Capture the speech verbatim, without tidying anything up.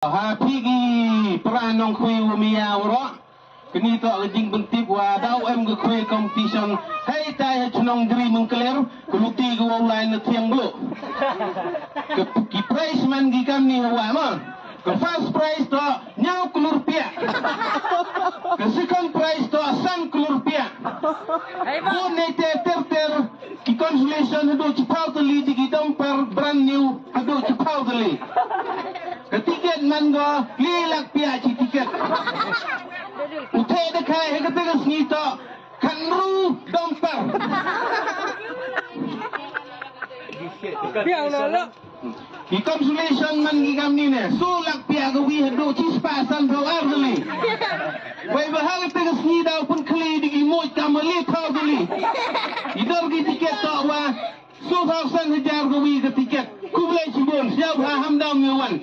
Ha phi ki para nongkhwai wa maya waroh. Kani toh ka jingpyntip wa daw em ka khwai competition. Hei tai ha chnong Jri Mengkler, ka luti ka wow lai na thiang bluh. Ka, ki prize man ki kamni hawa ma. Ka first prize toh ñiaw klur piah. Ka second prize toh san klur piah. Bun neite ter ter, ki consolation hadooh chiphaw tylli, ki dumper brand new hadooh chiphaw tylli. Ka ticket man ko le lak piah chi ticket. U theh da khai ha kata ka sngi toh khatynru dumper. Piah na la. Ki consolation man ki kamni ne, soo lak piah ka wi hadooh chispah sanphaw ar tylli. Wei wa ha kata ka sngi daw pynkhli da ki moit kam wa le phaw tylli. I dor ki ticket toh wa soophaw san hajar ka wi ka ticket. Khublei chibun, sñiawbha, ham dam ya wan.